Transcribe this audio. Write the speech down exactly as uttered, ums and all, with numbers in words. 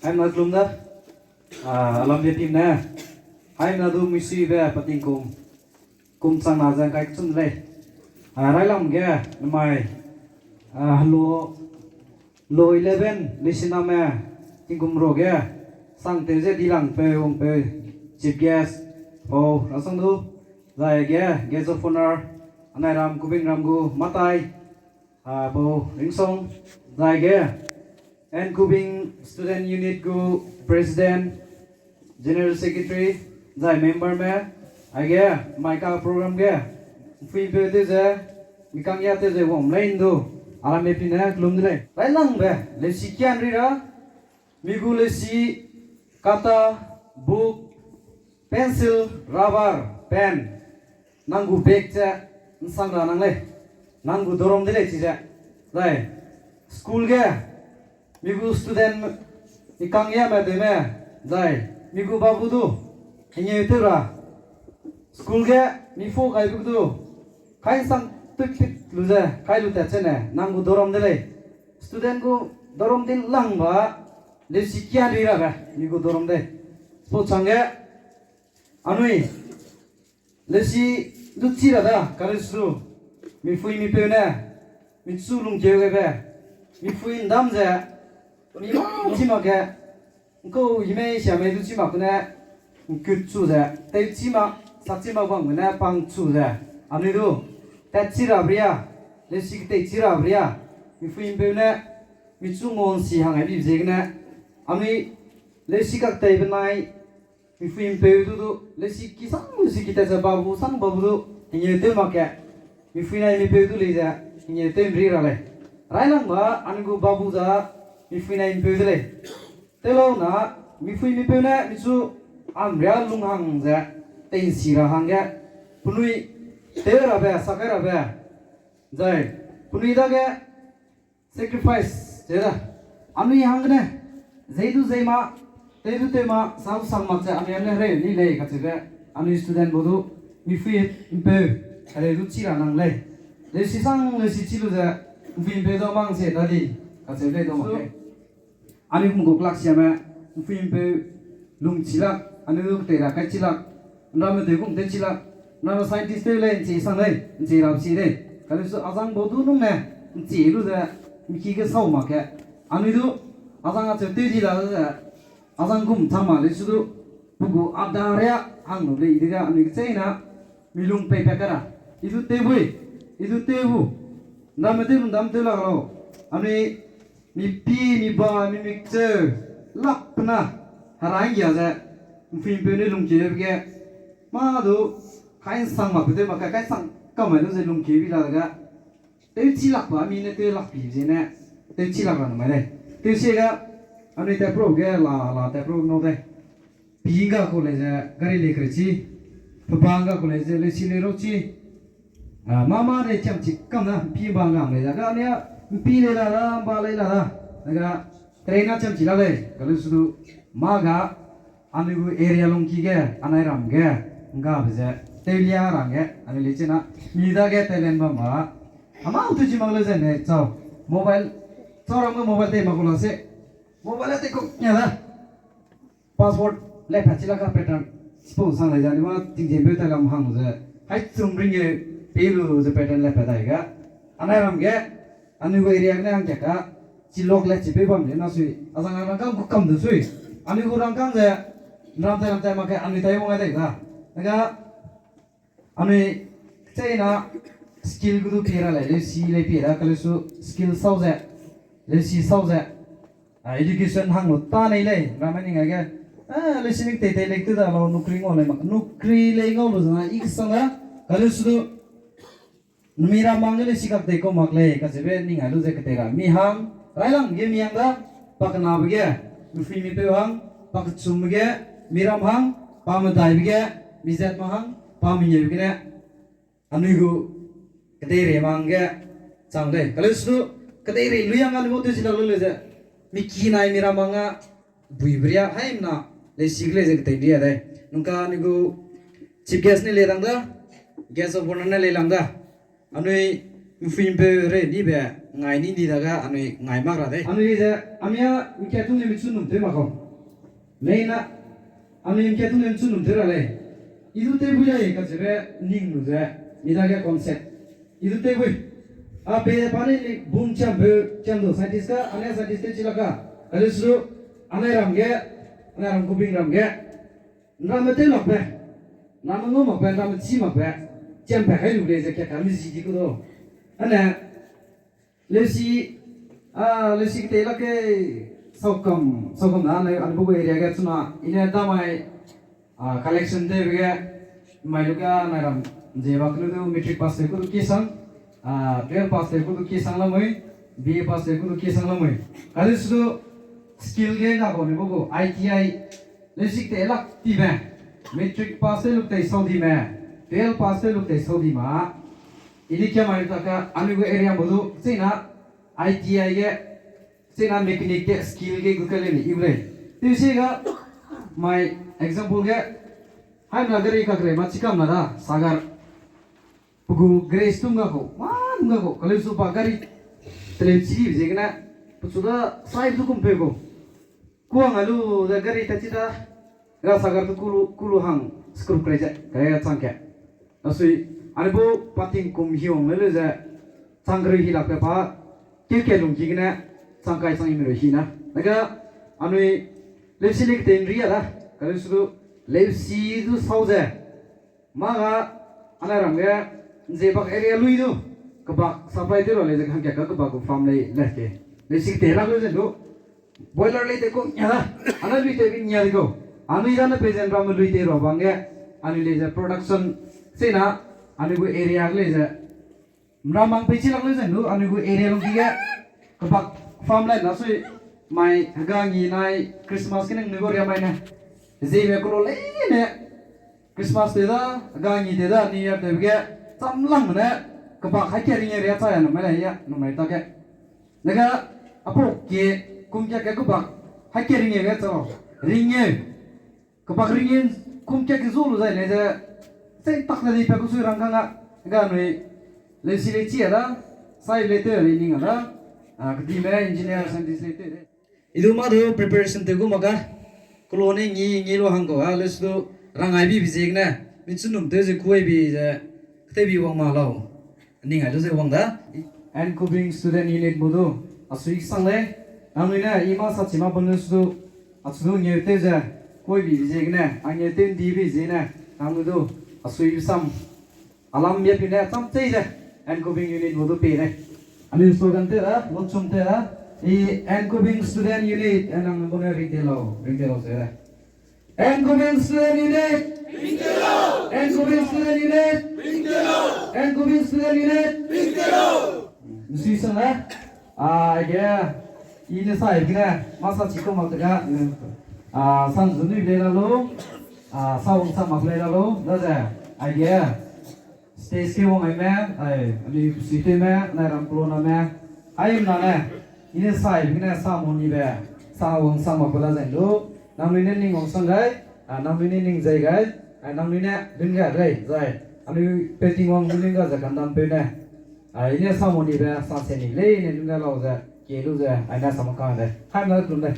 Haimna kelum da, a, alam ge pim ne. Haimna du misuibe pating kum, kum chang na zeng kai kechum lei. A, railam ge, namai, a, helo, lo eleven, Leisiname, tingkum ro ge, sangtew ze dilangpeu, wangpeu, chief guest, pau, rasang du, zai ge, guest of honor, anai ram, Kubing ram gu, matai, a, pau, ringsong, zai ge, N Kubing Student Unit gu President, General Secretary, zai memberme, aige, maika program ge, mpuimpeu tew ze, mikang ya tew ze wang lei ndu, arame pine kelum de lei. Railangbe, leusi kian ri ra, mi gu leusi, kata, book, pencil, rubber, pen, nang gu bag ze, nsang ra nang lei, nang gu dorom de lei chize. Zai, school ge, mi gu student, mikang yame deme, zai, mi gu babu du, hengeu tew ra. School ge, mi pho kaibe du, kai nsang tut pit lu ze, kai lu tat chene, nang gu dorom de lei. Student gu dorom de langba, leusi kian ri rabe, mi gu dorom de. Chipau changge, anui, leusi du chi ra da, kalesu, mipui mipeu ne, michu lungkeu gebe, mipui ndam ze, mi chi mak ge, nkau himei siamei du chi mak ne, nkut chu ze, tei chi mak, sak chi mak bam gene, pang chu ze, anui du, tat chi ra bria, leusi ketei chi ra bria, mipui mpeu ne, michu ngonsi hang ai bi ziegene, anui, leusi kaktei benai, mipui mpeu du du, leusi kisang, leusi kitat ze babu sang babu du, hengeu tew mak ge, mipui nai mipeu du lei ze, hengeu tew mri ra lei. Railangba, anui gu babu za, mipui nai mpeu de lei. Tew lau na, mipui mipeu ne, michu, amria lung hang ze, teinsi ra hangge, penui, tew rabe, sakai rabe, zai, penui dage, sacrifice, ze da. Anui hanggene, zei du zei ma, tei du tei ma, sau sang mak ze, anui ne hereu ni lei kacheube, anui student bu du, mipui mpeu, hereu du chi ra nang lei. Leusi sang, leusi chi lu ze, mipui mpeu du mang se da di, kacheu lei du mak lei. Anui kum gu class siame, mipui mpeu, lung chi lak, anui du ketei ra kai chi lak, nramme tew kum tew chi lak, nramme scientist tew lei, nchi sang lei, nchi ra si lei. Kalesu azang bau du nung ne, nchi lu ze, miki ge sau mak ge. Anui du, azang acheu tew di la ze, azang gum chang ma lesu du, pe gu adaria hang lu lei dege, anui kecheîna, mi lung peipat ka ra. I du tew bui, i du tew bu. Nramme tew lu ndam tew lak lau. Anui, mi pi, mi ba, mi mikcheu, lak pe na, hera nggia ze, mipui mpeu ne lungkeube ge, mâ du, kai nsang mak pe tew mak kai, kai sang kam mai lu ze lungkeu bi la dege, tew chi lak ba mi ne tew lak pi zene, tew chi lak ra nu mai lei. Tew sie ga, anui tat pro ge la, la tat pro nau de. Pi ngga kau lei ze gari lei kere chi, pe ba ngga kau lei ze leusi lei rau chi, a, mâ mâ de chiam chi kam na, pi ba ngga lei ze, ga anui a, pi lei la da, ba lei la da, ga, train na chiam chi la lei, kalesu du, mâ ga, anui gu area lungki ge, anai ram ge, nggabe ze, tewlia rangge, anui lei chena, mi dage talent bam ba, amau tew chi mak leu ze ne, chau, mobile, chau ram ge mobile tei mak kau la se, mobile tei kau nia da. Password le pat chi lak ka pattern. Chipau sang lei ze, anui mâ tingziem peu tai lam hang ze. Hai chum ring ge, pe lu ze pattern le pat dai ga. Anai ram ge, anui gu area gene hangkat ka, chi lock le chi peu bam le na sui. Azang a rangkâng gu kam du sui. Anui gu rangkâng ze, ram tai ram tai mak ge, anui tai wang ai dai ga. Ga, anui, cheina, skill gu du pie ra lei, leusi lei pie ra, kalesu skill sau ze, leusi sau ze, a, education hang lu ta nei lei, ramme ning aige, a, leusi ning tei tei lei tu da lau, nukri ngau lei mak, nukri lei ngau lu zena, i kesang da, kalesu du, mi ram hangge leusi kak tei kau mak lei, kacheube ning ai lu ze ketei ra, mi hang, railang ge mi hang da, pakenabe ge, mifui mipeu hang, pakechumbe ge, mi ram hang, pamedaibe ge, mi zat ma hang, pamengeube gene, anui gu kedeirei mang ge chang lei. Kalesu du, kedeirei lui hang anui gu tew chi lak lu lei ze, mi kinai mi ram hang a, buibe ria, haimna, leusi ge lei ze ketei ria dei. Nungka anui gu chief guest ne lei lang da, guest of honor ne lei lang da. Anui Mfuimpeu rei nibe ngai ni di dage anui ngai mak ra dei. Anui ze, amia ngkia tu ne michu num tew mak kau. Leina, anui ngkia tu ne michu num tew ra lei. I du tew bui lei kacheube ning lu ze, mi dage concept. I du tew bui. A pe pa ne ni bum chambe, chamdo scientist ka, ane scientist tew chi la ka. Kale su, ane ram ge, ane ram kubing ram ge. Nramme tew lakbe, nramme ngau makbe, nramme chî makbe, chiambe kai lu lei ze kia ka mi zi di ku do. Ane, leusi, a, leusi ketei lak ke, saukam, saukam na, ane, ane bu gu area ge chuna, i ne damai, a, collection tewbe ge, mai lu ge, nai ram, ze ba kenu du matric pass tew ku du kisang, a, twelve pass tew ku du kisang lamui, B A pass tew ku du kisang lamui. Kale su du skill ge na kau ne bu gu I T I, leusi ketei lak tibe, matric pass tew lu tei sau dime, twelve pass tew lu tei sau dime. I ne kia mai ta ka, anui gu area bu du, chena I T I ge, chena mechanic ge skill ge gu ka lei ni i lei. Tewsi ga, mai example ge, haimna gari kakrei ma chikam na da, Sagar. Pe gu grace tum ga kau, ma tum ga kau, kale su pa gari, teleu chi ziegene, pechu da sai du kumpeu kau. Kuang a lu ze gari tat chi da, ga Sagar tu kulu, kulu hang, screw kerei ze, kerei chang ke. Asui, ane bu pating kum hiong le le ze, chang kerei hi lak pe pa, keu ke lungki gene, chang kai chang i mi rui hi na. Nega, anui, leusi le ketei nri a da, kale su du, leusi du sau ze, mâ ga, anai ram ge, nze bak area lui du, kebak supply tew ra lei ze hangkat ka kebak gu farm lei le ke. Leusi ketei lak lu ze du, boiler lei te ku nia da, anai lui te bi nia de kau. Anui da ne pei ze nramme lui te ra bang ge, anui lei ze production, chena, anui gu area ge lei ze, nram mang pei chi lak lu ze du, anui gu area lungki ge, kebak farm lei na sui, mai hega ngi nai Christmas gene nui gu ria mai ne. Zeme kulu leine, Christmas te da, hega ngi te da, New Year te ge, cham lang ne, kebak hai ke ringe ria cha ya numai lei ya, numai ta ke. Nega, apau ke, kum kia ke kebak, hai ke ringe ge cha, ringe. Kebak ringin kum kia ke zu lu zai lei ze, chei tak le di pe kusui rangkâng a, ga nui, leusi lei chi a da, sai lei tew lei ning a da, a, kedime engineer scientist lei tew de. I du mâ du preparation tew gu mak ga, kulu ne ngi, ngi lu hang kau a, leusi du, rangai bi bi ziegene, michu num tew ze kuai bi ze, ketei bi wang ma lau. Ning ai lu ze wang da. Ankubing Student Unit bu du, asui sang lei. Nangnui ne, i mâ sa chi mâ bam lu su du, achu du ngeu tew ze, kuai bi ziegene, a ngeu tew ndi bi ziegene, nangnui du, asui sam. Alam bia pi ne, cham chei ze, Ankubing Unit bu du pei lei. Anui slogan tew da, lungchum tew da, i Ankubing Student Unit, a nangnui gu ne ring tew lau, ring tew lau ze lei. Ankubing Student Unit. Ankubing Student Unit. Ankubing Student Unit. Nsui sang a, a, ge, i ne sai gene, mâ sa chi kau mak te ga, a, sang zu nui lei la lu, a, sa wang sa mak lei la lu, da ze, a ge, stage ke wang aime, ai, anui suitewme, nai ram keloname, aimna ne, i ne sai gene sa monibe, sa wang sa mak pe la zai lu, nangnui ne ning wang sang gai, a, nangnui ne ning zai gai, a, nangnui ne lun gai lei zai, anui pe Tingwang lun gai ze kandampeu ne, a, i ne sa monibe, sa se ni lei ne lun gai lau ze, kie lu ze, ai ne sa mak ka de, haimna kelum de.